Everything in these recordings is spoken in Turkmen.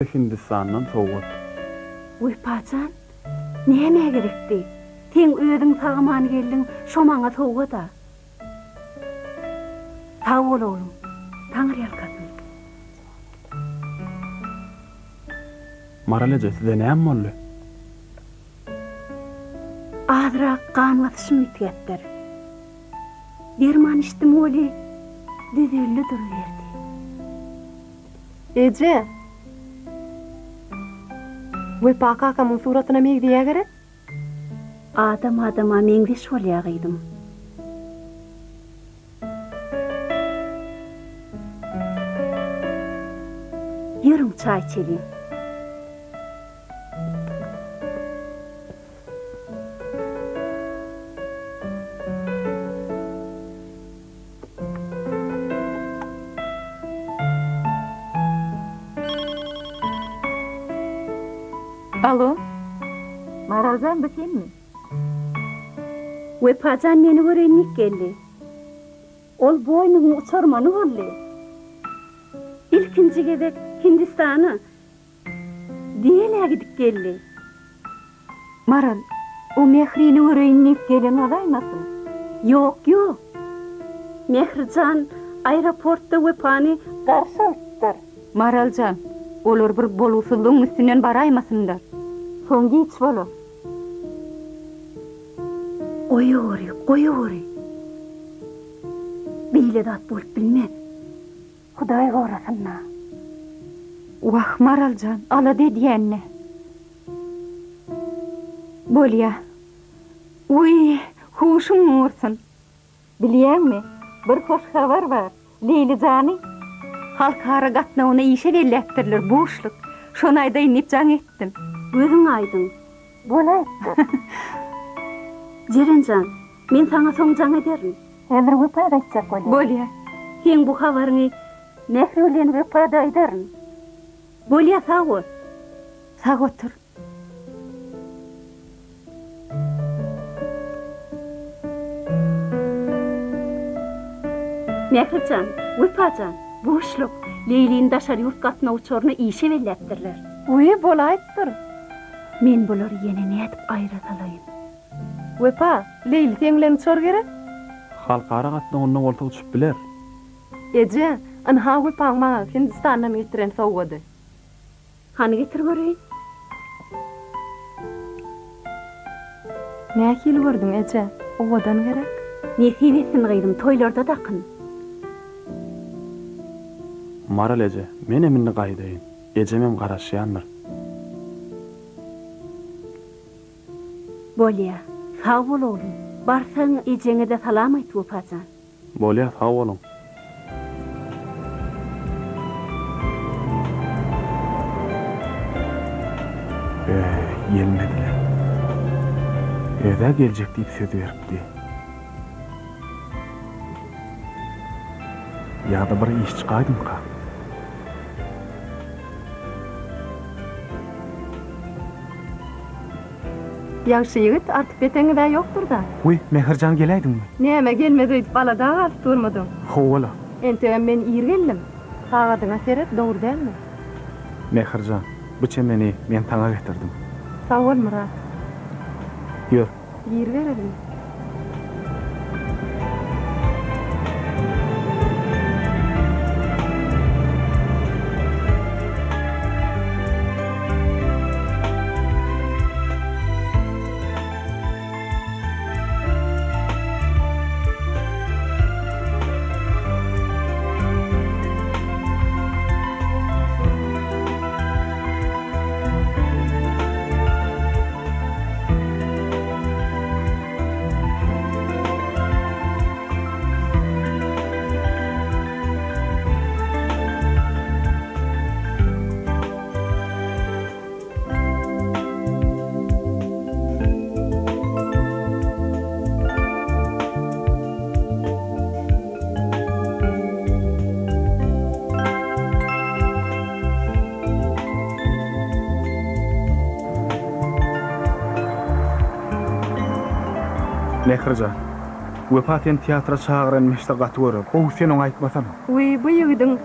Hindistandan sowgat. Wepajan, nämä gerekdi? Seň özüň sag-aman geldiň, şo maňa sowgat-a. Sag bol oglum, Taňryýalkasyn. Maral eje, size näme boldy? Azrak gan basyşym üýtgäpdir. Derman içdim weli, düzeldi duruberdi. Eje! Wepa kakamyň suratyna megzeýä gerek? Adam adama meňzeş bolýa gyzym. Ýörüň çaý içeliň. Alo. Maraljan bu senmi? Wepajan meni göreýin diýip geldi. Ol Boeing-iň uçarmany boldy. Ilkinji gezek Hindistana Delä gidip geldi. Maral, o Mährini göreýin diýip gelen bolaýmasyn? Ýok, ýok. Mähri jan aeroportda Wepany garşy alypdyr. Maral jan, olar bir bolgusyzlygyň üstünden baraýmasynlar. Soň giç bolar. Goýaweri, goýaweri. Beýle zat bolup bilmez. Hudaý gorasyn-da. Wah, Maral jan, alada edýän-dä. Bolýa. Wiý, huşuň gursun. Bilýäňmi, bir hoş habar bar. Leýli jany halkara gatnawyna işe belläpdirler, buşluk. Şony aýdaýyn diýip jaň etdim. Gözüň aýdyň. Bolaýypdyr. Jeren jan, men saňa soň jaň ederin. Häzir Wepa gaýtjak bolýar. Bolýa. Seň bu habaryňy Mähri bilen Wepa-da aýdaryn. Bolýa, sag bol. Sag otur. Mähri jan, Wepa jan, buşluk, Leýlini daşary ýurt gatnaw uçaryna işe belläpdirler. Wiý, bolaýypdyr. Men bulary ýene nädip aýra salaýyn? Wepa, Leýli seň bilen uçar gerek? Halkara gatnawynda bolsa uçup biler. Eje, ynha Wepaň maňa Hindistandan getiren sowgady. Hany getir göreýin. Nähili gördüň, eje? Owadan gerek? Nesip etsin gyzym, toýlarda dakyn. Maral eje, menem indi gaýdaýyn. Ejemem garaşýandyr. Bolýa. Sag bol oglum. Barsaň ejeňe-de salam aýt Wepajan. Bolýa sag boluň. Eý, gelmediler. Öz-ä geljek diýip söz beripdi. Ýa-da bir iş çykaýdymyka? Ýagşy ýigit, artyp beteňiz-ä ýokdur-da? Wiý, Mähir jan geläýdiňmi? Näme, gelmez öýdüp alada galyp durmadyň? Hawa-la. Entegem men ir geldim. Sagadyňa seret, dogry dälmi? Mähir jan, bu çemeni men saňa getirdim. Sag bol, Myrat. Ýör. Giribereliň. Mährijan, Wepa seni teatra çagyran meşde gaty görer. Gowy sen oňa aýtmasana. Wiý, bu ýigidiň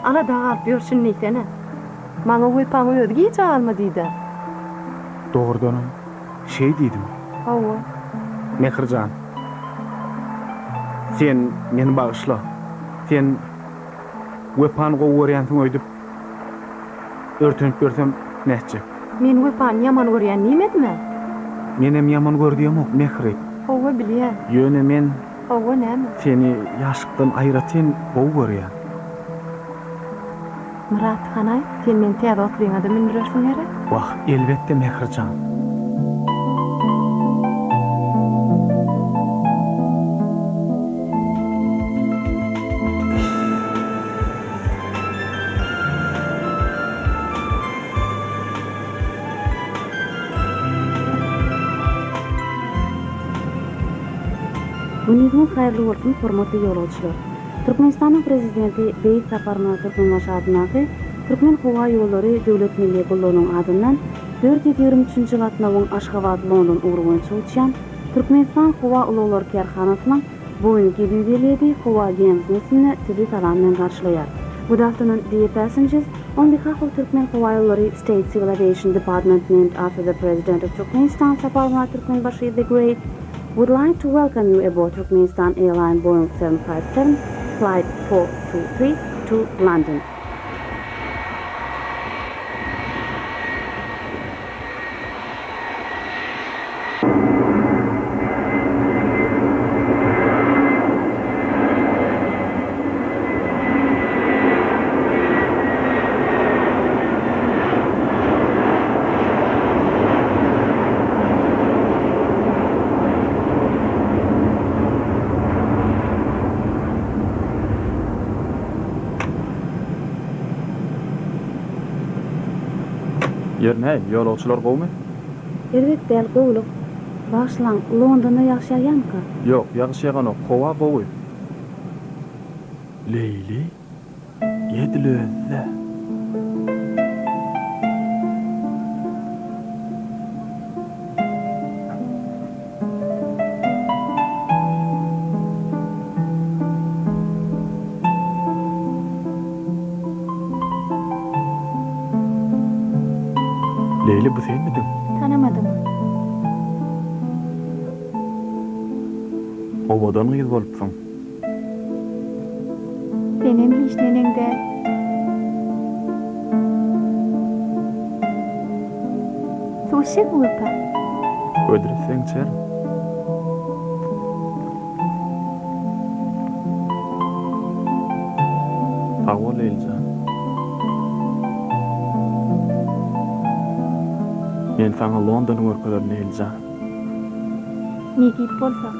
alada galyp ýörşüni diýsene. Maňa Wepaň özi gijä galma diýdä. Dogrudanam, şeý diýdimi? Hawa. Mähri jan, sen meni bagyşla. Sen Wepany gowy görýänsiň öýdüp, örtenip ýörsem nätjek? Men Wepany ýaman görýän diýmedim-ä. Menem ýaman gör diýemok, Mähri. Hawa, bilýän. Ýöne men Hawa, näme? Seni ýaşlykdan aýratyn gowy görýän. Myrat, hanaý, sen meni täze otlyňa-da mündürersiň gerek? Wah, elbetde, Mähri jan. Günüňiz haýyrly bolsun, hormatly ýolagçylar! Türkmenistanyň Prezidenti Beýik Saparmyrat Türkmenbaşy adyndaky Türkmenhowaýollary döwlet milli gullugynyň adyndan 423-nji gatnawyň Aşgabat-London ugry boýunça uçýan Türkmenistan howa ulaglary kärhanasynyň Boeing 757 howa gämisiniň üstünde sizi salam bilen garşylaýar. Good afternoon, dear passengers! On behalf of Türkmenhowaýollary State Civil Aviation Department named after the President of Turkmenistan Saparmyrat Türkmenbaşy the Great, would like to welcome you aboard Turkmenistan Airline Boeing 757 Flight 423 to London. Ýeri näl, ýolagçylar gowumy? Erbet däl, gowulyk. Bagyşlaň, Londonda ýagyş ýagýarmyka? Ýok, ýagyş ýaganok, howa gowy. Leýli? Edil özi-dä. Leýli bu senmidiň? Tanamadym. Owadan gyz bolupsyň. Senem hiç neneň däl. Suw içjekmi Wepa? Hödür etseň içerin. Sag bol Leýlijan. Men saňa Londony görkezerin Leýlijan. Nesip bolsa.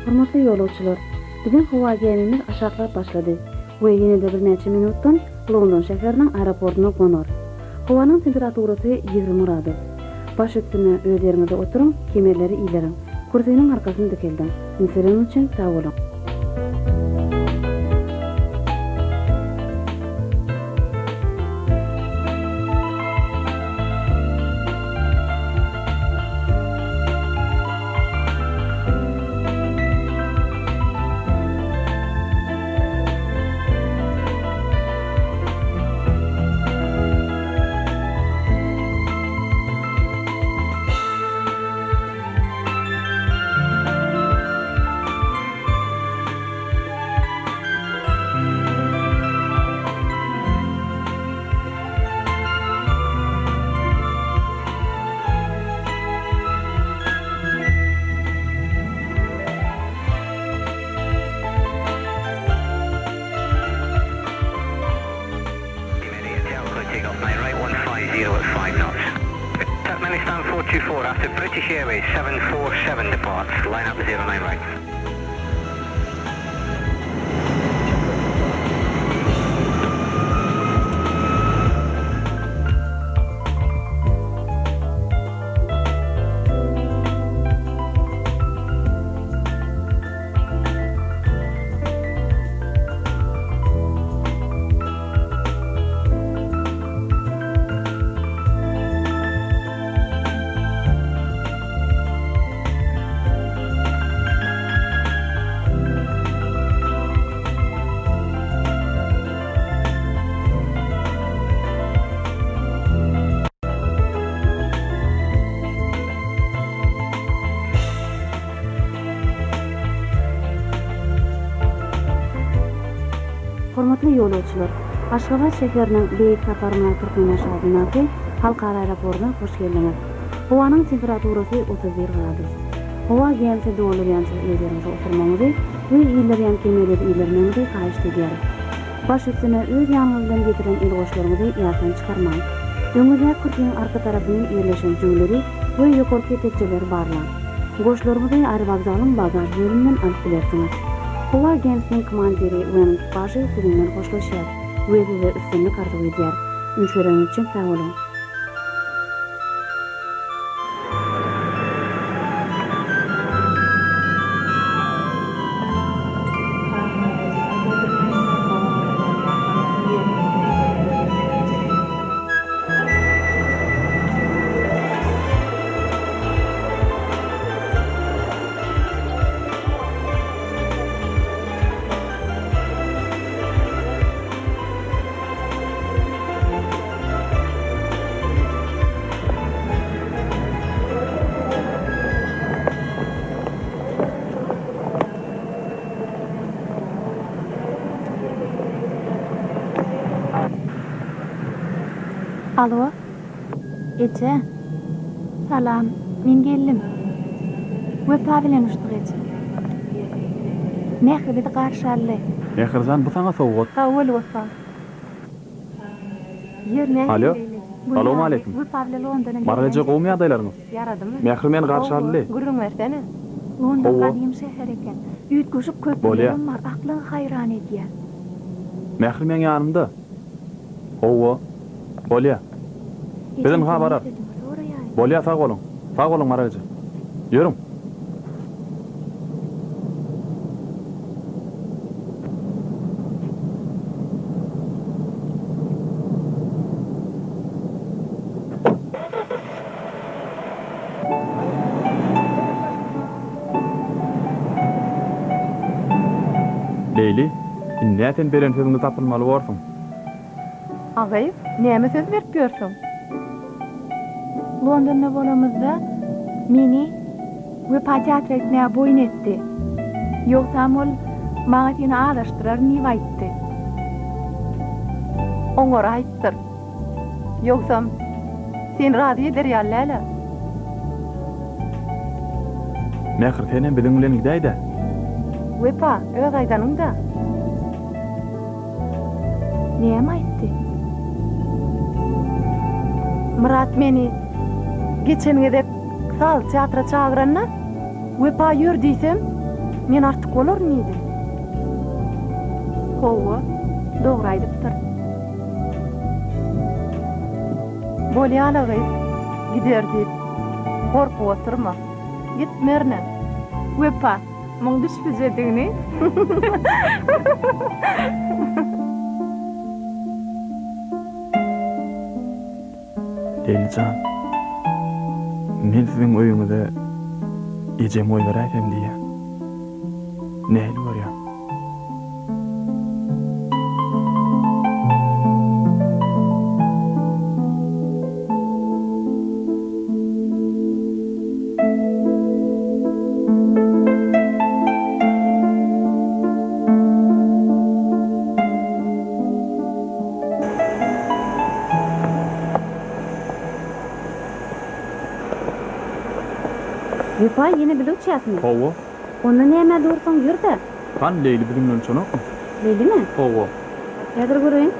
Hormatly ýolagçylar, biziň howa gämimiz aşaklap başlady we ýene-de birnäçe minutdan London şäheriniň aeroportuna gonar. Howanyň temperaturasy 20 gradus. Baş üstüne öz ýeriňizde oturyň, kemerleri ileriň. Kürsiniň arkasyny dikeldiň. Üns bereniňiz üçin sag boluň. Turkmenistan 424 after British Airways 747 departs, line up 09 right. Hormatly ýolagçylar! Aşgabat şäheriniň Beýik Saparmyrat Türkmenbaşy adyndaky Halkara aeroportuna hoş geldiňiz! Howanyň temperaturasy 31 gradus. Howa gämisi doldurýança öz ýeriňizde oturmagyňyzy we ildirýän kemeleri ildirmegiňizi haýyşt edýäris. Baş üstüne öz ýanyňyz bilen getiren el goşlaryňyzy ýatdan çykarmaň. Öňüňizdäki kürsiniň arka tarapynda ýerleşen jübüleri we ýokarky tekjeleri barlaň. Goşlaryňyzy aerowokzalyň bagaž bölüminden alyp bilersiňiz. Howa gämisiniň komandiri we onuň ekipažy siziň bilen hoşlaşýar we size üstünlik arzuw edýär. Üns bereniňiz üçin sag boluň! Alo, eje. Salam, men geldim. Wepa bilen uçduk eje. Mähri bizi garşy aldy. Mährijan, bu saňa sowgat. Sag bol, Wepa. Ýer nähili Alo. beýle? Salowmaleýkim. Wepa bilen Londona Maral eje gelýän. gowumy ýagdaýlaryňyz? Ýaradymy? Mähri meni garşy aldy. Gürrüň bersene. London Hawa. gadym şäher eken. Üýtgeşik Bolýa. köprülerem bar, aklyňy haýran edýär. Mähri meň ýanymda. Hawa. Bolýa. Biz Ejem ynha seniň bararys. sözüňi soraýaýyn. Bolýa sag boluň. Sag boluň Maral eje. Ýörüň. Leýli, indi-ä sen beren sözüňde tapylmaly borsuň. A gyz, näme söz berip ýörsüň? Londonda bolamyzda meni Wepa teatra gitmäge boýun etdi. Ýogsam ol maňa seni azaşdyraryn diýip aýtdy. Oňaraýypdyr. Ýogsam, seni razy eder ýaly däl-ä. Mähir, senem biziň bilen gidäý-dä. Wepa, öz aýdanyň-da. Näme aýtdy? Myrat meni geçen gezek saz teatra çagyranda, Wepa ýör diýsem, men artyk bolaryn diýdi. Hawa, dogry aýdypdyr. Bolýa-la gyz, gider diýip, gorkup oturma. Gitmerinem. Wepa, muň düşbüjedigini. Leýli jan, men siziň öýüňize ejemi goýberäýsem diýýän. Nähili görýäň? Wepa ýene bile uçýasmy? Hawa. Onda nämä dursuň ýür-de. Hany Leýli biziň bilen uçanokmy? Leýlimi? Hawa. Häzir göreýin.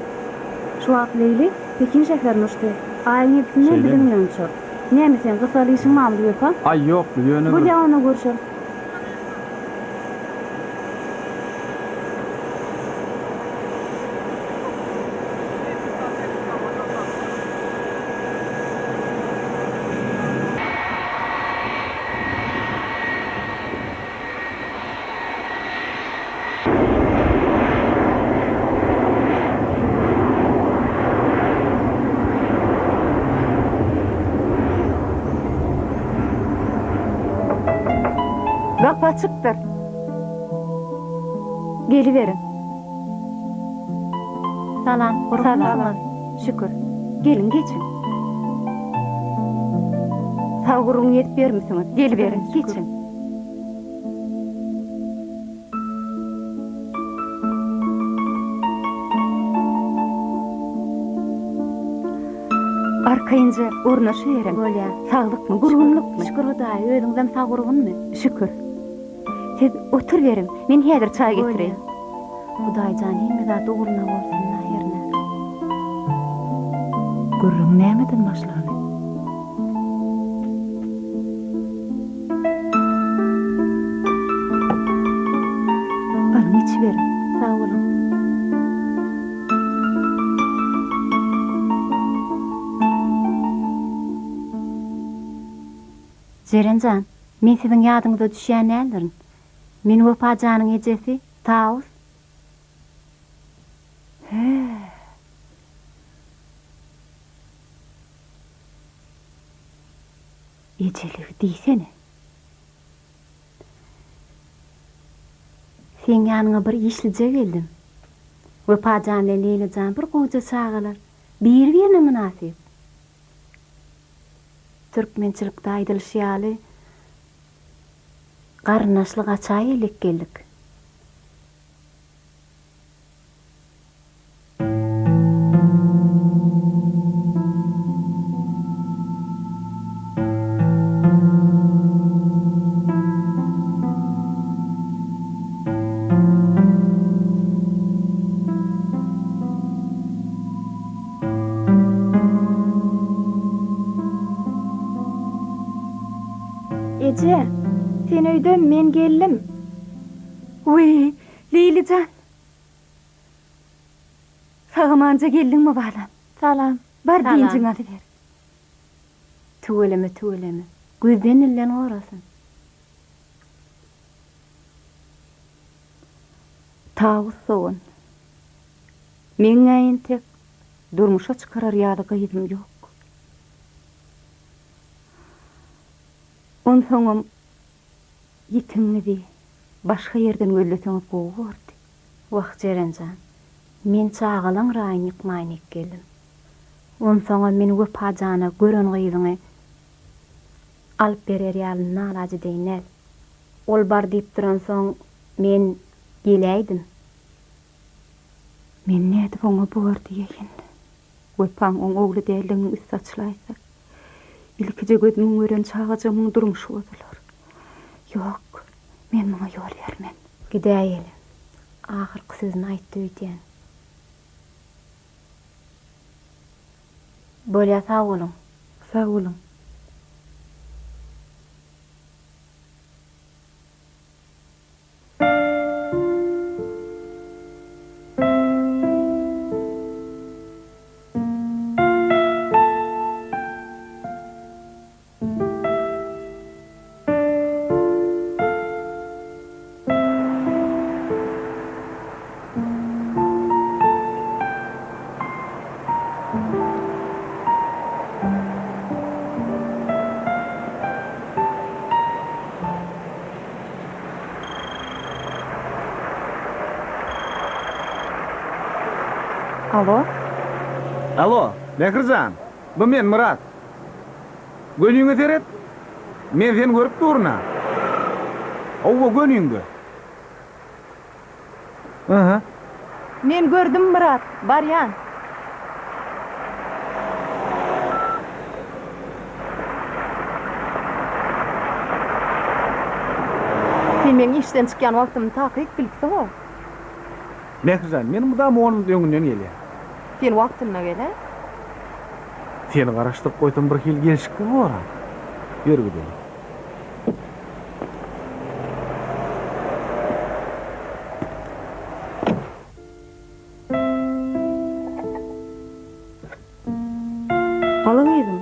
Şu wagt Leýli Pekin şäherine uçdy. Aýyň ýedisinde Şeýlemi? biziň bilen uçar. Näme seň gysgaly işiň barmydy Wepa? Aý ýok, biz ýöne bir. Bolýa onda görşeris. Gapy açykdyr. Geliberiň. Salam, Salam. Şükür. Geliň, geçiň. Sag gurruň ýetip ýörmüsiňiz? Geliberiň, geçiň. Arkaýynja ornaşyberiň. Bolýa. Saglykmy, gurgunlykmy? Şükür Hudaýa, özüňizem sag-gurgunmy? Şükür. Siz oturyberiň, men häzir çaý getireýin. Bolýa. Hudaýjan hemme zat ugruna bolsun-da hernä. Gürrüň nämeden başlany? Alyň içiberiň. Sag boluň. Jeren jan, men siziň ýadyňyza düşýän däldirin. Men Wepa janyň ejesi, Tawus. Hä. Ejeligi diýsene. Seň ýanyňa bir işlije geldim. Wepa jan bilen Leýla jan bir gowja çagalar. Biri-birine mynasyp. Türkmençilikde aýdylyşy ýaly, garyndaşly gaça geldik geldik. Eje, sen öýdemi, men geldim. Wiý, Leýli jan! Sag-amanja geldiňmi, balam? Salam. Bar dynjyňy alyber. Tüweleme, tüweleme. Gözden-dilden gorasyn. Tawus sogan. Meň-ä entek durmuşa çykarar ýaly gyzym ýok. Onsoňam ýitigiňizi başga ýerden gözleseňiz gowy bordy. Wah, Jeren jan, men çagalaň raýyny ýykmaýyn diýip geldim. Onsoňam men Wepa jana gören gyzyňy alyp berer ýaly nalajedeýin däl. Ol bar diýip duransoň, men geläýdim. Men nädip oňa bor diýeýin? Wepaň oň ogly däldiginiň üsti açylaýsa, ilkije gözümiň gören çagajygymyň durmuşy bozular. Ýok, men muňa ýol bermen. Gidäýeli. Ahyrky sözüni aýtdy öýdýän. Bolýa sag boluň. Sag boluň. Alo. Alo, Mähri jan, bu men, Myrat. Göniňe seret, men seni görüp durun-a. Hawa, göniňde. Aha. Men gördüm Myrat, barýan. Sen meň işden çykýan wagtymy takyk bilipsiň-ow. Mährijan, men mydama on minut öňünden gelýän. Sen wagtynda gel-ä. Seni garaşdyryp goýsam birhili gelşiksiz bor-a. Ýör gideli. Al gyzym.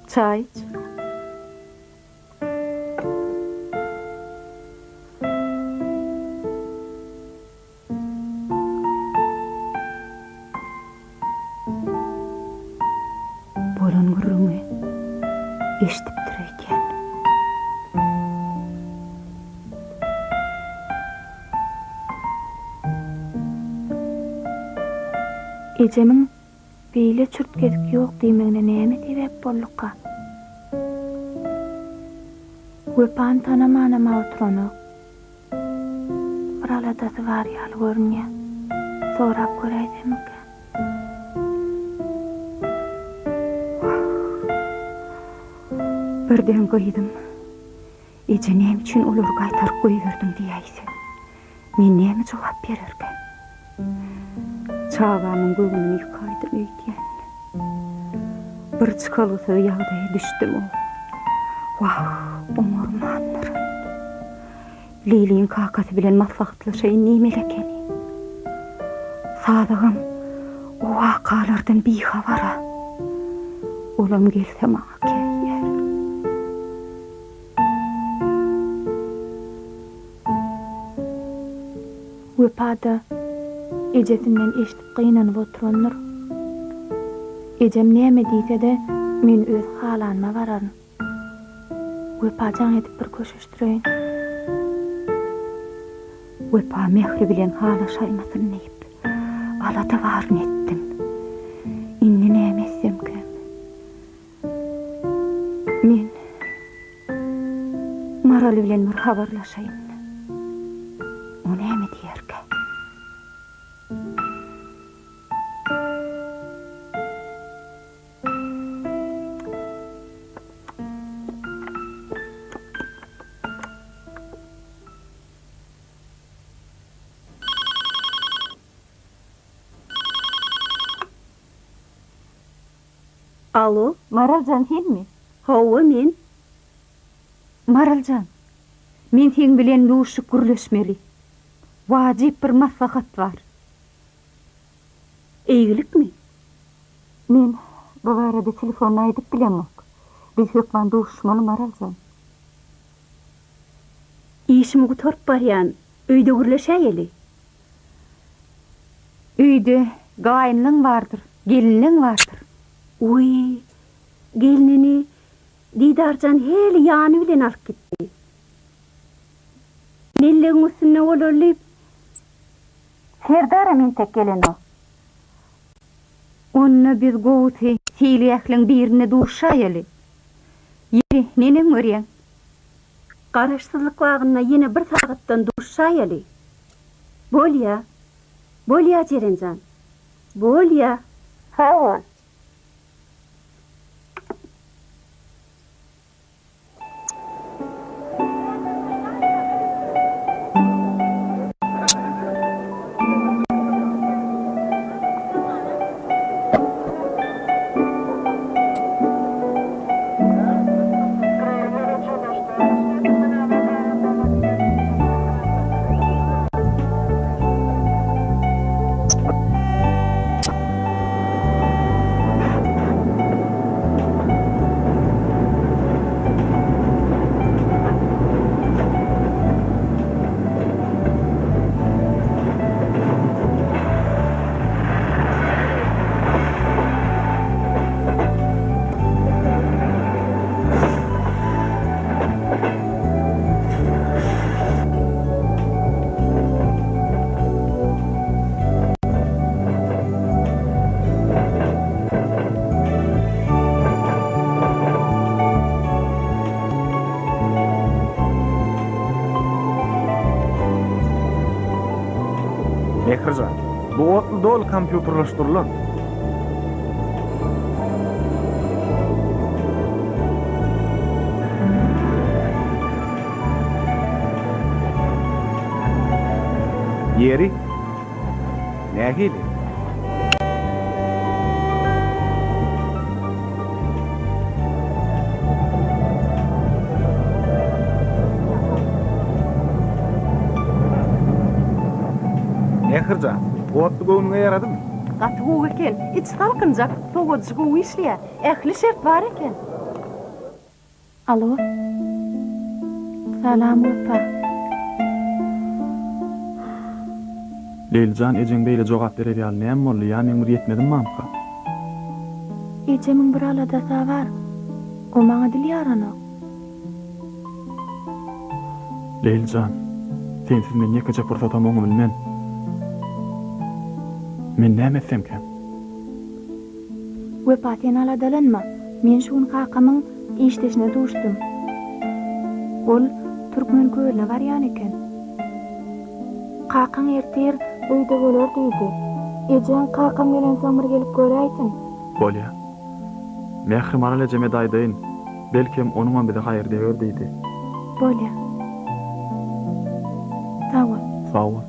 Çaý iç. Bolan gürrüňi eşidipdir öýdýän. Ejemiň beýle çürt-kesik ýok diýmegine näme sebäp bolduka? Wepany tanamanam-a oturanok. Bir aladasy bar ýaly görünýär. Sorap göräýsemmikä? Birden gyzym, Eje näme üçin olary gaýtaryp goýberdiň diýäýse, men näme jogap bererkäm? Çagamyň göwnüni ýykaýdym öýdýän. Bir çykalgasyz ýagdaýa düşdüm-ow. Wah, oňarmandyryn. Leýliň kakasy bilen maslahatlaşaýyn diýmeli ekeni. Sazagam o wakalardan bihabar-a. Olam gelse maňa käýýär. Wepa-da ejesinden eşidip gynanyp oturandyr. Ejem näme diýse-de, men öz halanyma bararyn. Wepa jaň edip bir köşeşdireýin. Wepa Mähri bilen halaşaýmasyn diýip, alada baryny etdim. Indi näme etsemkäm? Men Maral bilen bir habarlaşaýyn. O näme diýerkä? Alo, Maral jan senmi? Hawa, men. Maral jan, men seň bilen duşup gürleşmeli. Wajyp bir maslahat bar. Eýgilikmi? Men bu barada telefonda aýdyp bilemok. Biz hökman duşuşmaly Maral jan. Işimi gutaryp barýan, öýde gürleşäýeli. Öýde gaýynlaň bardyr, gelinleň bardyr. Wiý, gelnini Didarjan häli ýany bilen alyp gitdi. Mellegiň üstünde bolaly diýip, Serdaram entek gelenok. Onda biz gowusy seýilgähleň birinde duşaýaly. Ýeri, neneň görýäň? Garaşsyzlyk bagynda ýene bir sagatdan duşaýaly. Bolýa. Bolýa, Jeren jan. Bolýa. Sag bol. Mährijan, bu otly doly kompýuterleşdirilen. Ýeri, Nähili? Mährijan, otly göwnüňe ýaradymy? Gaty gowy eken. Içi salkynjak, sowadyjy gowy işleýär. Ähli şert bar eken. Alo. Salam Wepa. Leýlijan ejeň beýle jogap berer ýaly näme boldy ýa meň bir ýetmezim barmyka? Ejemiň bir aladasy bar. O maňa dil ýaranok. Leýlijan, sensiz men ýekeje pursatam oňa bilmen. Men näme etsemkäm? Wepa sen aladalanma, men şu gün kakamyň işdeşine duşdum. Ol Türkmen kölüne barýan eken. Kakaň ertir öýde bolar diýdi. Ejeň kakam gelensoň bir gelip göräýsin. Bolýa. Mähri Maral ejeme-de aýdaýyn. Belkem, onuňam bize haýry deger diýdi. Bolýa. Sag bol. Sag bol.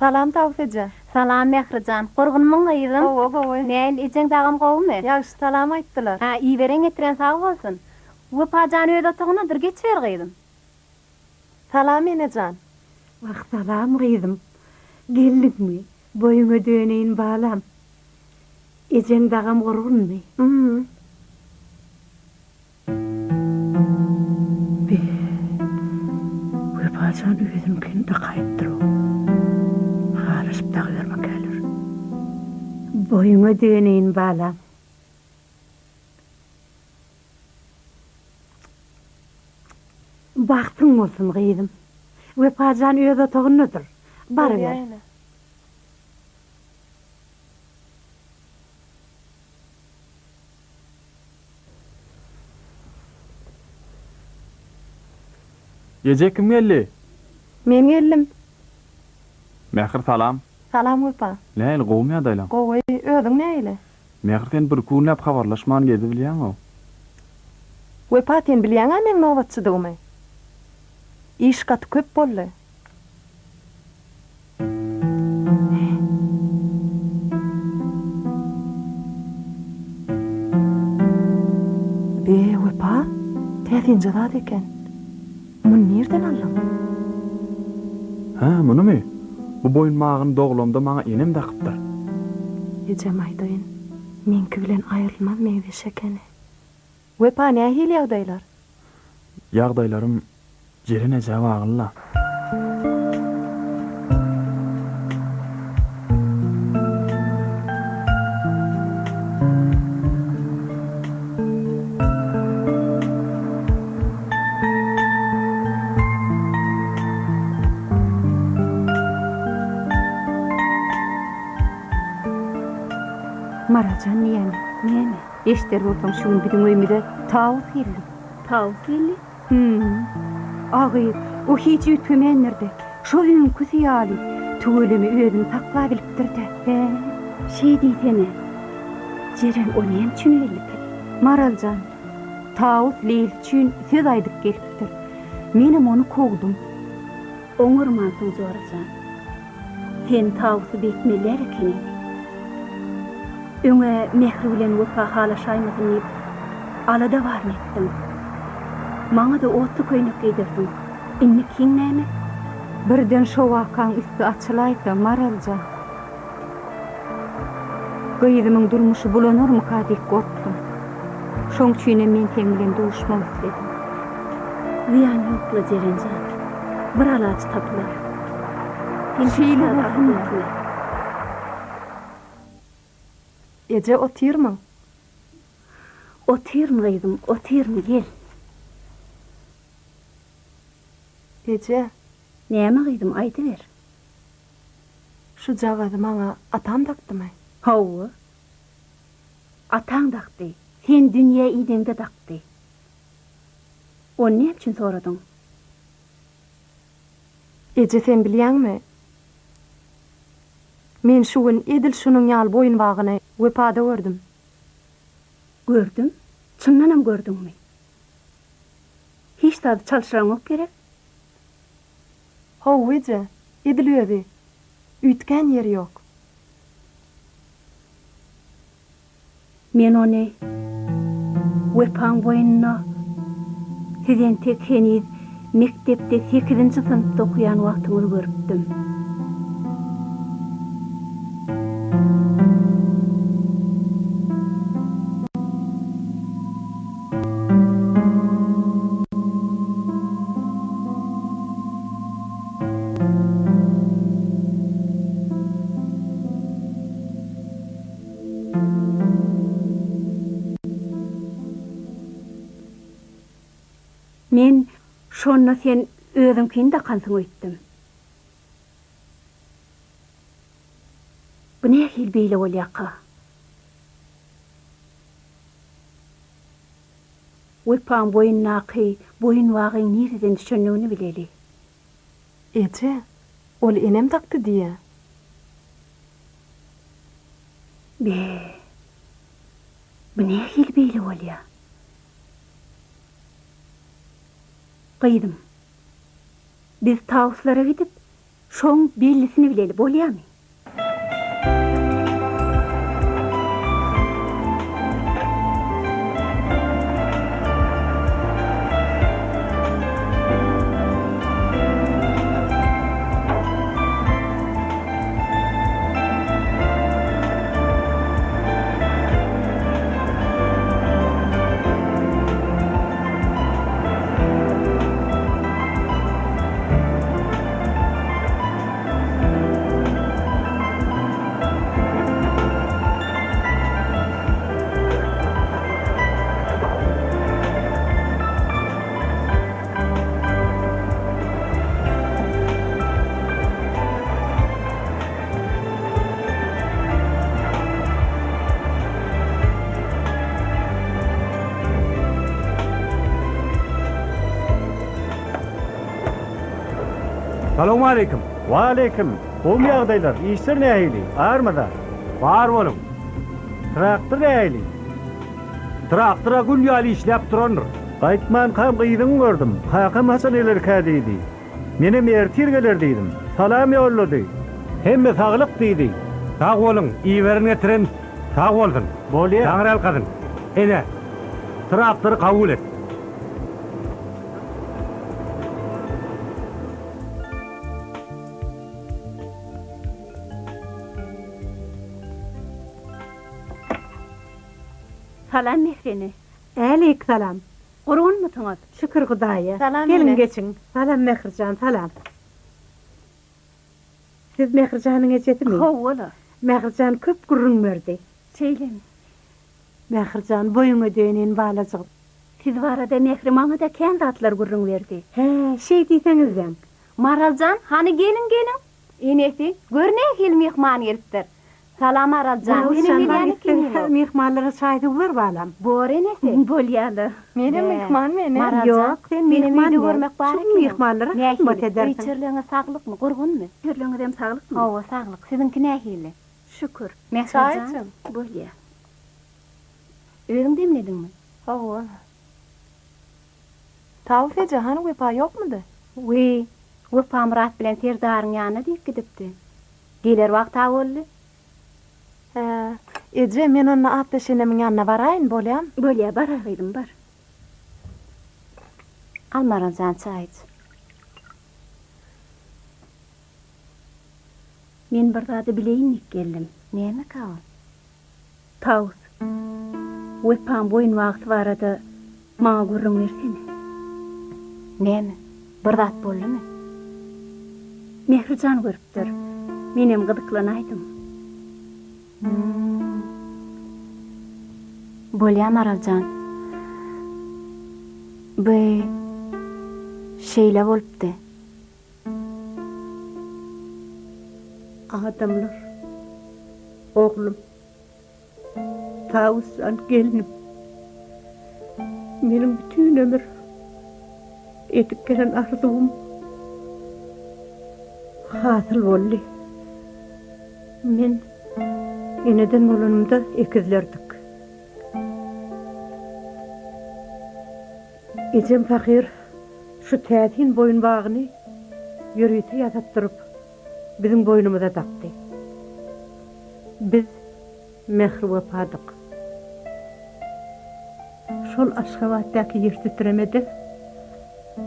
Salam Tawus eje. Salam Mährijan. Gurgunmyň gyzym? Gowy gowy. Näl, ejeň dagam gowumy? Ýagşy salam aýtdylar. Hä, iberen getiren sag bolsun. Wepa jan öz otagyndadyr, geçiber gyzym. Salam enejan. Wah salam gyzym. Geldiňmi? Boýuňa döneýin balam. Ejeň dagam gurgunmy? Ym. Be, Wepajan özüniňkini dakaýypdyr-ow. Halaşyp dagybermekäler. Boýuňa döneýin balam. Bagtyň bolsun gyzym. Wepajan öz otagyndadyr. Baryber. Eje kim geldi? Men geldim. Mähir salam. Salam Wepa. Nähili gowumy ýagdaýlaň? Gowy, özüň nähili? Mähir sen birki günläp habarlaşman gezibilýäňow. Wepa sen bilýäňä meň nobatçydygymy. Iş gaty köp boldy. Be, Wepa, täsinje zat eken. Muny nirden aldyň? Hä, munymy? Bu boýunbagyny doglamda maňa enem dakypdyr. Ejem aýdaýyn, meňki bilen aýrylmaz meňzeş ekeni. Wepa, nähili ýagdaýlar? Ýagdaýlarym Jeren ejä bagly-la. Maraljan diýýämi? Näme? Eşder bolsaň şu gün biziň öýümize Tawus geldi. Tawus geldi? Hüm. A gyz, o hiç üýtgemändir-de. Şo öňküsi ýaly, tüweleme özüni saklabilipdir-dä. Hä, şeý diýsene. Jeren, o näme üçin geldikä? Maral jan, Tawus Leýli üçin söz aýdyp gelipdir. Menem ony kowdum. Oňarmansyň, jora jan. Sen Tawusy beýtmeli däl ekeniň. Öň-ä Mähri bilen Wepa halaşaýmasyn diýip, alada baryny etdiň. Maňa-da otly köýnek geýdirdiň. Indikiň näme? Birden şo wakaň üsti açylaýsa, Maral jan. Gyzymyň durmuşy bulanarmyka diýip gorkdum. Şoň üçinem men seň bilen duşmak isledim. Zyýany ýok-la, Jeren jan. Bir alaç tapylar. Sen şeýle bolsun. Eje otyrmyň? Otyryn gyzym, otyryn, gel. Eje. Näme gyzym, aýdyber. Şujagazy maňa atam dakdymy? Hawa. Ataň dakdy. Sen dünýä ineňde dakdy. Ony näme üçin soradyň? Eje sen bilýäňmi? Men şu gün edil şunuň ýaly boýunbagyny Wepada gördüm. Gördüm? Çyndanam gördüňmi? Hiç zady çalşyraňok gerek? Hawa eje, edil özi. Üýtgän ýeri ýok. Men ony Wepaň boýnuna siz entek heniz mekdepde sekizinji synpda okaýan wagtyňyz görüpdim. Men şonda sen özüňkini dakansyň öýtdüm. nähili beýle bolýaka? Wepaň boýundaky boýunbagyň nireden düşendigini bileli. Eje, ol enem dakdy diýýä. Be, bu nähili beýle bolýa? Gyzym, biz Tawuslara gidip, şoň bellisini bileli, bolýamy? Salowmaleýkim. Waleýkim. Gowmy ýagdaýlar? Işler nähili? Barmy zat? Bar boluň. Traktor nähili? Traktor-a gül ýaly işläp durandyr. Gaýtmankam gyzyňy gördüm. Kakam haçan gelerkä diýdi. Menem ertir geler diýdim. Salam ýollady. Hemme saglyk diýdi. Sag boluň, iberen getiren sag bolsun. Bolýa. Taňryýalkasyn. Ene, traktory kabul et. Salam Mähri ene. Äleýk salam. Gurgunmysyňyz? Şükür Hudaýa. Salam Geliň ene. geçiň. Salam Mährijan, salam. Siz Mährijanyň ejesimi? Hawa-la. Mährijan köp gürrüň berdi. Şeýlemi? Mährijan, boýuňa döneýin balajygym. Siz barada Mähri maňa-da kän zatlar gürrüň berdi. Hä, şeý diýseňizläň. Maraljan, hany geliň, geliň. Enesi, gör nähili myhman gelipdir. Salam Maraljan, senem gelýän ekeniň-ow. Myhmanlara çaý-suw ber balam. Bor enesi. Bolýa-la. Menem myhmanmy ene? Maraljan, Ýok, sen senem myhman öýde däl. görmek bar Şu ekeniň. myhmanlara hyzmat Nähili, edersiň. öý-çerleňiz saglykmy, gurgunmy? Çerleňizem saglykmy? Hawa, saglyk. Siziňki nähili? Şükür. Çaý Mährijan, içiň. bolýa. Özüň demlediňmi? Hawa. Tawus eje, hany Wepa ýokmudy? Wiý, Wepa Myrat bilen Serdaryň ýanyna diýip gidipdi. Geler wagt-a boldy. Hä, eje, men onda Atdaş enemiň ýanyna baraýyn, bolýamy? Bolýa, bar-a gyzym, bar. Al Maral jan, çaý iç. Men bir zady bileýin diýip geldim. Nämekä ol? Tawus, Wepaň boýunbagysy barada maňa gürrüň bersene. Näme, bir zat boldumy? Mährijan görüpdir. Menem gyzyklanaýdym. Hum. Bolýa Maral jan. Bu şeýle bolupdy. Adamlar, oglum, Tawusjan gelnim, meniň bütin ömür edip gelen arzuwym hasyl boldy. Men eneden bolanymda ekizlerdik. Ejem pahyr şu täsin boýunbagyny ýörite ýasatdyryp, biziň boýnumyza dakdy. Biz mähri-wepadyk. Şol Aşgabatdaky ýertitremede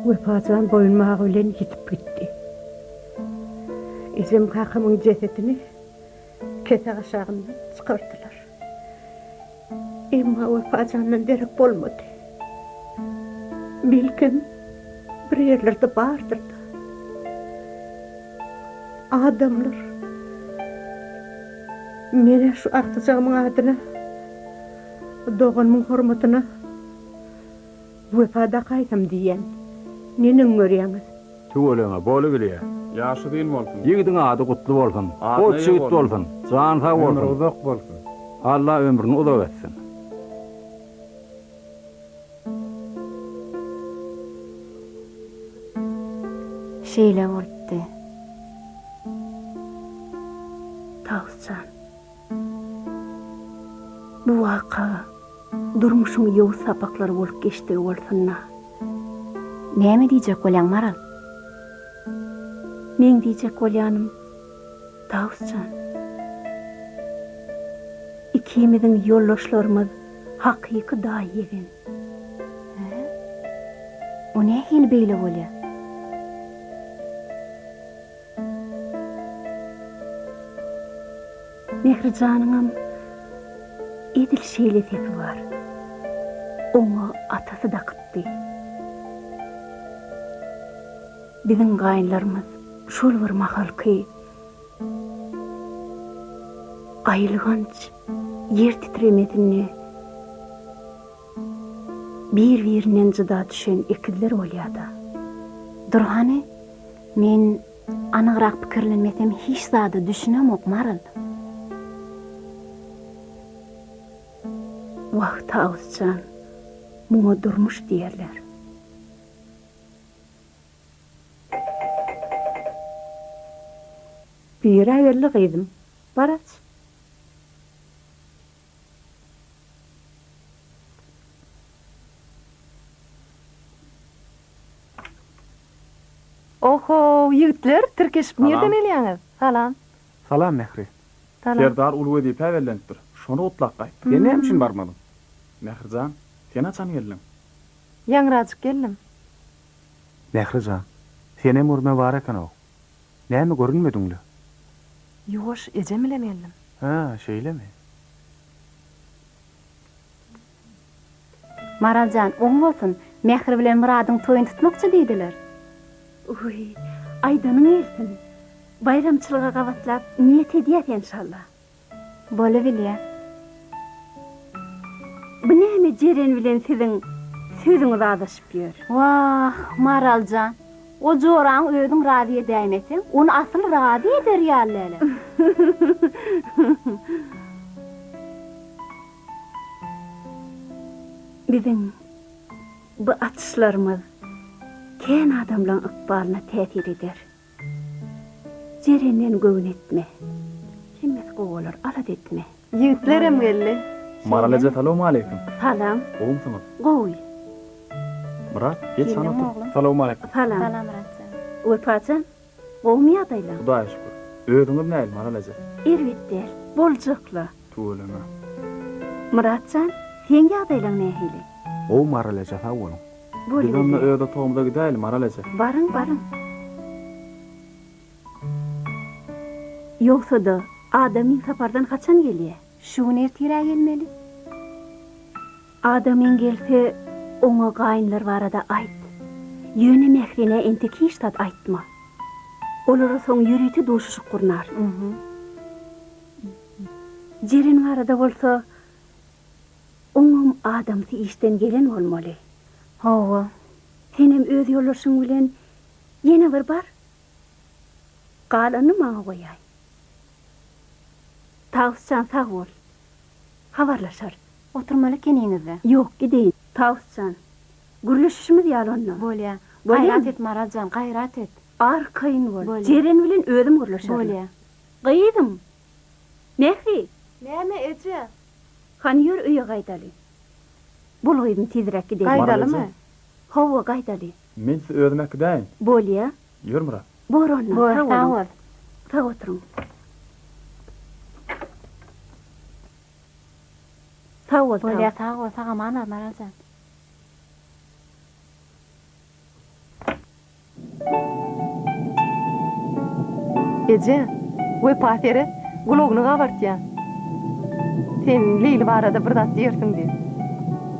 Wepajan boýunbagy bilen ýitip gitdi. Ejem kakamyň jesedini kesek aşagyndan çykardylar. Emma Wepajandan derek bolmady. Belkem, bir ýerlerde bardyr-da. Adamlar, men-ä şu agtyjagymyň adyna, doganymyň hormatyna Wepa dakaýsam diýýän. Neneň görýäňiz? Tüweleme, bolubilýä. Ýaşy uzyn bolsun. Ýigidiň ady gutly bolsun. Adyna Goç eýe ýigit bolsun. bolsun. Jany sag bolsun. Ömri uzak bolsun. Alla ömrüni uzak etsin. Şeýle bolupdy. Tawus jan. Bu waka durmuşyň ýowuz sapaklary bolup geçdigi bolsun-da. Näme diýjek bolýaň, Maral? Meň diýjek bolýanym, Tawus jan. Ikimiziň ýoldaşlarymyz hakyky daýy-ýegen. Hä? O nähili beýle bolýa? Mährijanyňam edil şeýle sepi bar. Oňa atasy dakypdy. Biziň gaýynlarymyz şol bir mahalky aýylganç ýer titremesinde bir-birinden jyda düşen ekizler bolýa-da. Dur hany, men anygrak pikirlenmesem hiç zada düşünemok, Maral. Wah, Tawus jan, muňa durmuş diýerler. Bir-ä geldi gyzym, bar aç. Oho, ýigitler, tirkeşip nirden gelýäňiz? Salam. Salam, Mähri. Salam. Serdar uly wezipä bellenipdir. Şony gutlap gaýtdyk. Sen näme üçin barmadyň? Mähri jan, sen haçan geldiň? Ýaňrajyk geldim. Mähri jan, senem görme bar eken-ow. Näme görünmediň-le? Ýuwaş, ejem bilen geldim. Hä, şeýlemi? Maral jan, oň bolsun, Mähri bilen Myradyň toýuny tutmakçy diýdiler. Wiý, aýdanyň gelsin. Baýramçylyga gabatlap niýet edýäs enşalla. Bolubilýä. Bu näme Jeren bilen siziň sözüňiz azaşyp ýör. Wah, Maral jan, o joraňy özüň razy edäýmeseň, ony asyl razy eder ýaly däl-ä. Biziň bu açyşlarymyz kän adamlaň ykbalyna täsir eder. Jerenden göwün etme. Hemmesi gowy bolar, alada etme. Ýigitlerem geldi. Maral eje salowmaleýkim. Salam. Gowumsyňyz? Gowy. Myrat, geç hany otur. Salowmaleýkim. Salam. Salam Myratjan. Wepajan, gowumy ýagdaýlaň? Hudaýa şükür. Özüňiz nähili Maral eje? Erbet däl. Boljakla. Tüweleme. Myratjan, seň ýagdaýlaň nähili? Gowy Maral eje sag boluň. Biz onda öz otagymyza gidäýeli, Maral eje. Baryň, baryň. Ýogsa-da, adamyň sapardan haçan gelýä? Şu gün ertir-ä gelmeli. Adamyň gelse, oňa gaýynlar barada aýt. Ýöne Mährinä entek hiç zat aýtma. Olara soň ýörite duşuşyk gurnaryn. Jeren barada bolsa, Oňam adamsy işden gelen bolmaly. Hawa. Senem öz ýoldaşyň bilen ýene bir bar. Galanyny maňa goýaý. Tawus jan sag bol. Habarlaşarys. Oturmaly ekeniňiz-dä. Ýok, gideýin. Tawus jan, gürleşişimiz ýaly onda. Bolýa. Bolýamy? Gaýrat et, Maral jan, gaýrat et. Arkaýyn bol. Bolýa. Jeren bilen özüm gürleşerin. Bolýa. Gyzym! Mähri! Näme, eje? Hany ýör öýe gaýdaly. Bol gyzym tizräk gideli. Gaýdalymy? Hawa gaýdaly. Men sizi özüm äkidäýin. Bolýa. Ýör Myrat. Bor onda. Bor, Sag sag boluň. bol. Sag oturyň. Sag bol, sag. Bolýa, sag bol, sag aman bar Maral jan. Eje, Wepa seret, gulagyny gabartýa. Sen Leýli barada bir zat diýersiň diýip.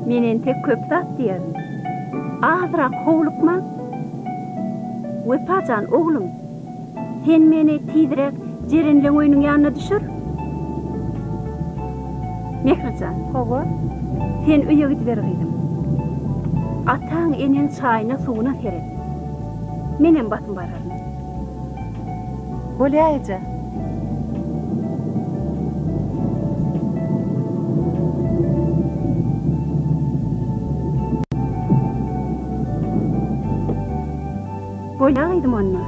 Men entek köp zat diýerin. Azrak howlukmaň. Wepa jan, oglum, sen meni tizräk Jerenleň öýüniň ýanyna düşür. Mähri jan. Hawa. Sen öýe gidiber gyzym. Ataň, eneň çaýyna, suwuna seret. Menem basym bararyn. Bolýa eje. Bolýa gyzym onda.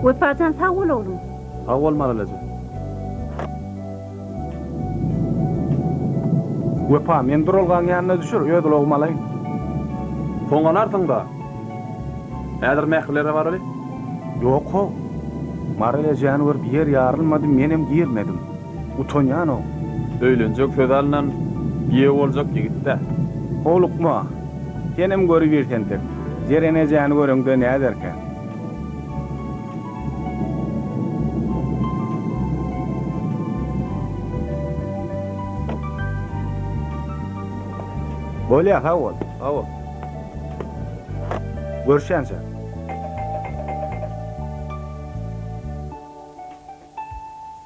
Wepajan sag bol oglum. Sag bol Maral eje. Wepa, meni duralgaň ýanyna düşür, öz ulagymy alaýyn. Soň alarsyň-da. Häzir Mährilere baraly. Ýok-how. Maral ejäni görüp ýer ýarylmady, menem girmedim. Utanýan-ow. Öýlenjek söz alnan, giýew boljak ýigit-dä. Howlukma. Senem görübir entek. Jeren ejäni göreňde näderkä? Bolýa, sag bol. Sag bol. Görüşýänçä.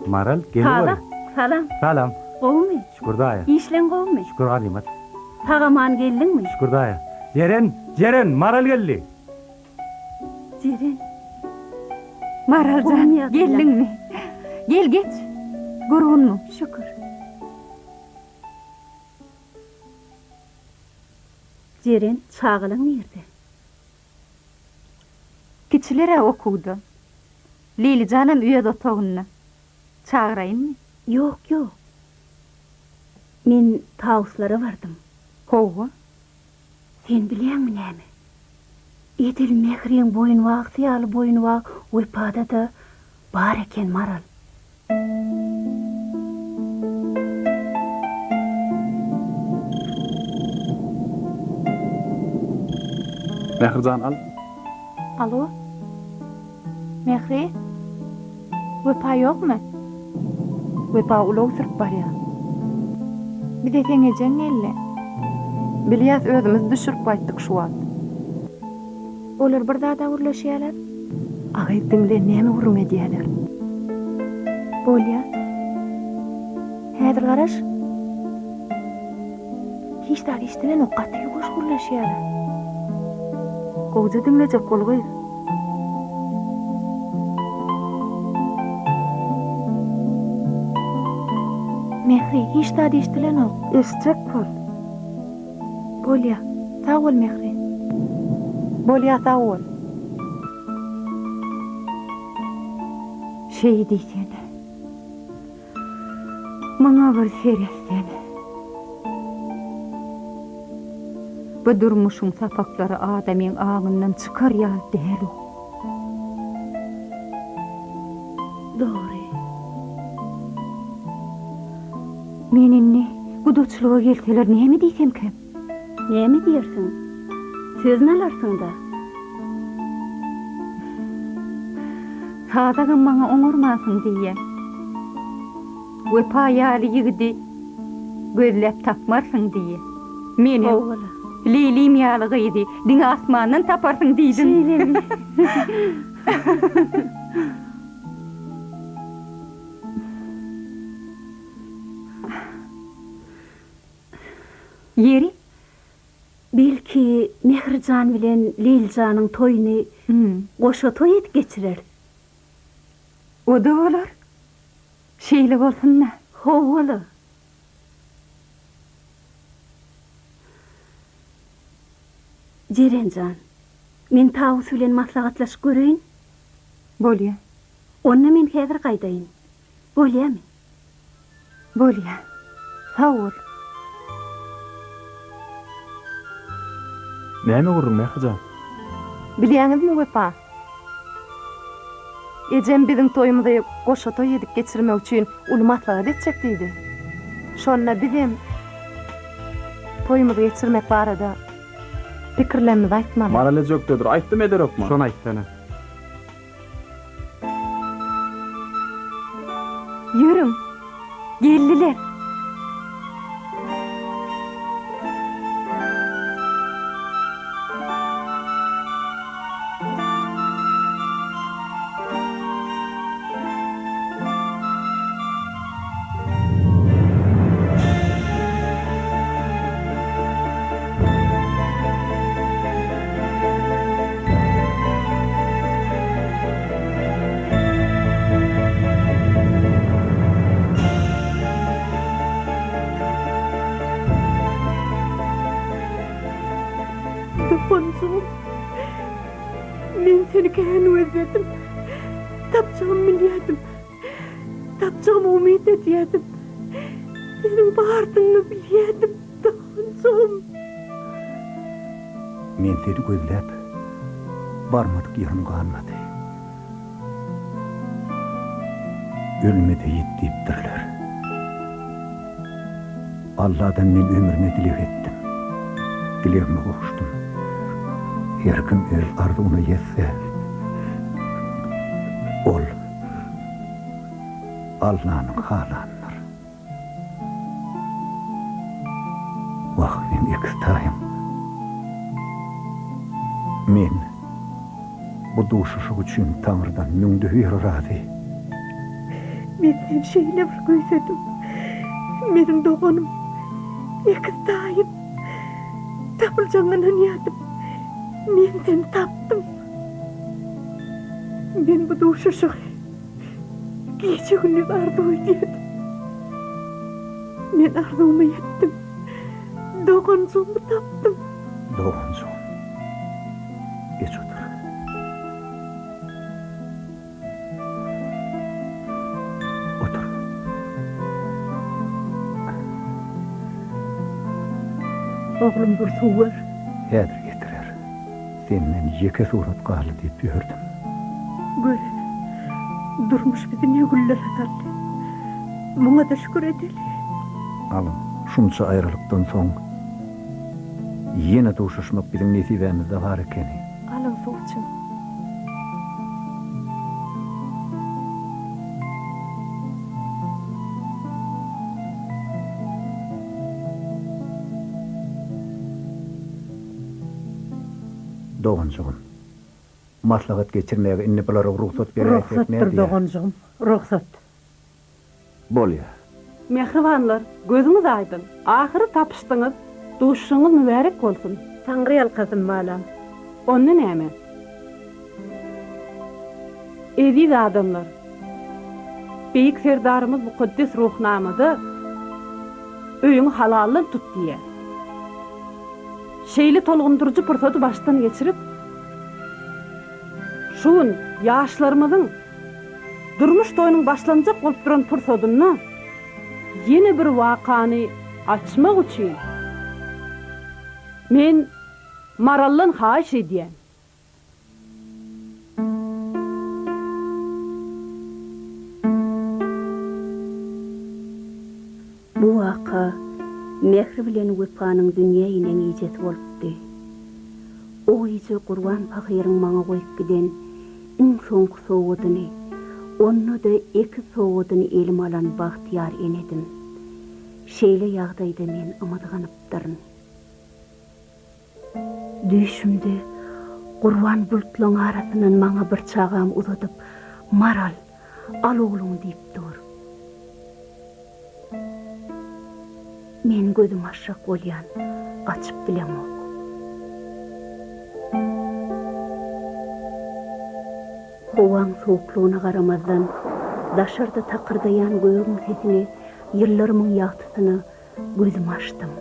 Maral, geleweri. Sazak, salam. Salam. Gowumy? Şükür daýa. Işleň gowumy? Şükür ganymat. Sag-aman geldiňmi? Şükür daýa. Jeren, Jeren, Maral geldi. Jeren. Maral jan, geldiňmi? Gel geç. Gurgunmy? Şükür. Jeren, çagalaň nirde? Kiçiler-ä okuwda. Leýlijanam öz otagynda. Çagyraýynmy? Ýok, ýok. Men Tawuslara bardym. Hawa. Sen bilýäňmi näme? Edil Mähriň boýunbagsy ýaly boýunbag Wepada-da bar eken, Maral. Mähri jan al. Alo. Mähri. Wepa ýokmy? Wepa ulag sürüp barýar. Bize seň ejeň geldi. Bilýäs özümiz düşürip gaýtdyk şu wagt. Olar bir zada gürleşýäler. A gyz diňle näme gürrüň edýäler. Bolýa. Häzir garaş. Hiç zat eşdilenok gaty ýuwaş gürleşýäler. Gowja diňlejek bol gyz. Mähri, hiç zat eşdilenok. Eşitjek bol. Bolýa. Sag bol Mähri. Bolýa sag bol. Şeý diýsene. Muňa bir seretsene. Bu durmuşyň sapaklary adamyň aňyndan çykar ýaly däl-ow. Dogry. Men indi gudaçylyga gelseler näme diýsemkäm? Näme diýersiň? Sözüni alarsyň-da. Sazagam maňa oňarmansyň diýýä. Wepa ýaly ýigidi gözläp tapmarsyň diýýä. Menem Howala. Leýlim ýaly gyzy diňe asmandan taparsyň diýdim. Şeýlemi? Ýeri? Belki, Mährijan bilen Leýlijanyň toýuny goşa toý edip geçireris. O-da bolar. Şeýle bolsun-da. Hawa-la. Jeren jan, men Tawus bilen maslahatlaşyp göreýin. Bolýa. Onda men häzir gaýdaýyn. Bolýamy? Bolýa. Sag bol. Näme gürrüň, Mähri jan? Bilýäňizmi, Wepa? Ejem biziň toýumyzy goşa toý edip geçirmek üçin uly maslahat etjek diýdi. Şonda bizem toýumyzy geçirmek barada pikirlerimizi aýtmaly. Maral eje ökdedir. Aýtdym eder hökman. Şony aýtsana. Ýörüň, geldiler. Doganjygym, men seni kän gözledim. Tapjagymy bilýärdim. Tapjagyma umyt edýärdim. Seniň bardygyňy bilýärdim, doganjygym. Men seni gözläp, barmadyk ýerim galmady. Ölme-de ýit diýipdirler. Alladan men ömrüme dileg etdim. Dilegime gowuşdym. Her kim öz arzuwyna ýetse, ol Allanyň halandyr. Wah, meň ekiz taýym. Men bu duşuşyk üçin Taňrydan müňde bir razy. Men seni şeýle bir küýsedim. Meniň doganym, ekiz taýym. Tapyljagyňa ynanýardym. Men seni tapdym. Men bu duşuşygy Gije-gündiz arzuw edýärdim. Men arzuwyma ýetdim. Doganjygymy tapdym. Doganjygym. Geç otur. Otur. Oglum bir suw ber. Häzir getirer. Senden ýeke surat galdy diýip ýördüm. Gör, durmuş bizi ne günlere saldy. Muňa-da şükür edeli. Alyň, şunça aýralykdan soň ýene duşuşmak biziň nesibämizde bar ekeni. Alyň, suw içiň. Doganjygym, maslahat geçirmäge indi bulara rugsat beräýsek Rugsatdyr, nädýä? doganjygym, rugsat. Bolýa. Mähribanlar, gözüňiz aýdyň! Ahyry tapyşdyňyz, duşuşygyňyz mübärek bolsun! Taňry ýalkasyn, balam. Onda näme? Eziz adamlar! Beýik Serdarymyz mukaddes Ruhnamada Öýüňi halaldan tut diýýär. Şeýle tolgundyryjy pursady başdan geçirip, şu gün ýaşlarymyzyň durmuş toýunyň başlanjak bolup duran pursadynda ýene bir wakany açmak üçin men Maraldan haýyş edýän. Bu waka Mähri bilen Wepanyň dünýä inen gijesi bolupdy. O gije Gurban pahyryň maňa goýup giden iň soňky sowgadyny, onda-da ekiz sowgadyny elime alan bagtyýar enedim. Şeýle ýagdaýda men ymyzganypdyryn. Düýşümde Gurban bulutlaň arasyndan maňa bir çagamy uzadyp, Maral, al ogluňy diýip dur. Men gözümi açjak bolýan, açyp bilemok. Howaň sowuklygyna garamazdan, daşarda takyrdaýan gögüň sesine, ýyldyrymyň ýagtysyna Gözümi açdym.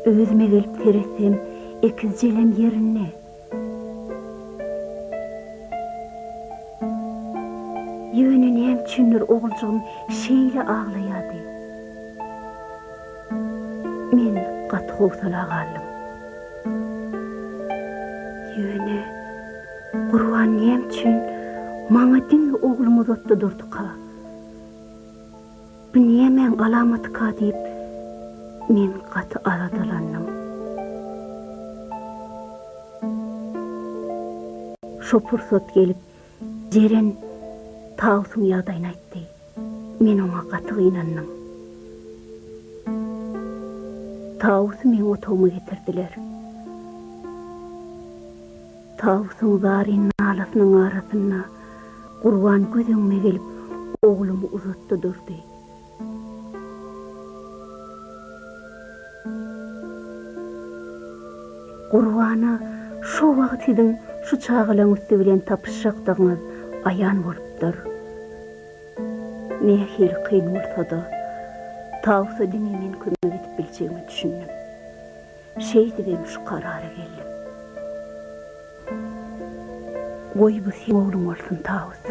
Özüme gelip seretsem, ekizjelem ýerinde. Ýöne näme üçindir oguljygym şeýle aglaýardy. Men gaty howsala galdym. Ýöne Gurban näme üçin maňa diňe oglumy uzatdy durduka? Bu nämäň alamatyka diýip, men gaty aladalandym. Şo pursat gelip, Jeren Tawusyň ýagdaýyny aýtdy. Men oňa gaty gynandym. Tawusy meň otagyma getirdiler. Tawusyň zaryn nalasynyň arasynda Gurban göz öňüme gelip, oglumy uzatdy durdy. Gurbana şo wagt siziň şu çagalaň üsti bilen tapyşjakdygyňyz. aýan bolupdyr. Nähili kyn bolsa-da, Tawusa diňe men kömek edip biljegime düşündim. Şeýdibem şu karara geldim. Goý bu seň ogluň bolsun, Tawus.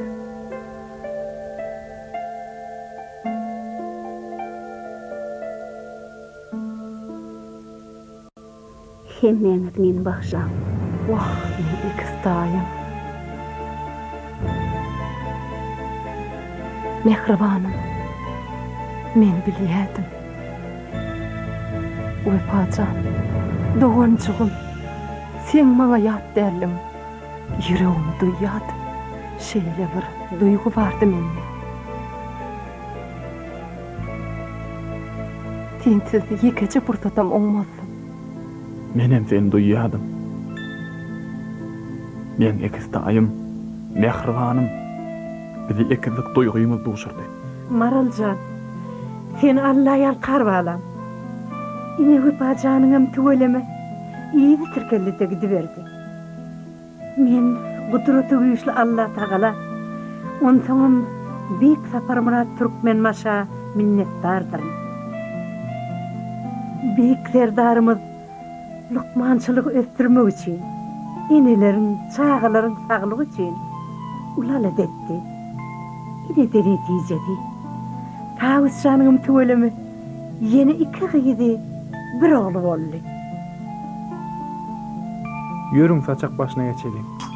Hemmäňiz meni bagyşlaň. Wah, meň ekiz daýym. Mähribanym, men bilýädim. Wepa jan, doganjygym, seň maňa ýat däldiň. Ýüregim duýýady. Şeýle bir duýgy bardy mende. Sensiz ýekeje pursatam oňmazdym. Menem seni duýýadym. Meň ekiz taýym, mähribanym. Bizi ekizlik duýgymyz duşurdy. Maral jan, seni Alla ýalkar balam. Ine Wepa janyňam tüweleme, yzy tirkeldi-de gidiberdi. Men Gudraty güýçli Allatagala, onsoňam Beýik Saparmyrat Türkmenbaşa minnetdardyryn. Beýik Serdarymyz lukmançylygy ösdürmek üçin, eneleriň, çagalaryň saglygy üçin uly alada etdi. Ine-de netijesi. Tawus janyňam tüweleme Ýene iki gyzy, bir ogly boldy. Ýörüň saçak başyna geçeliň.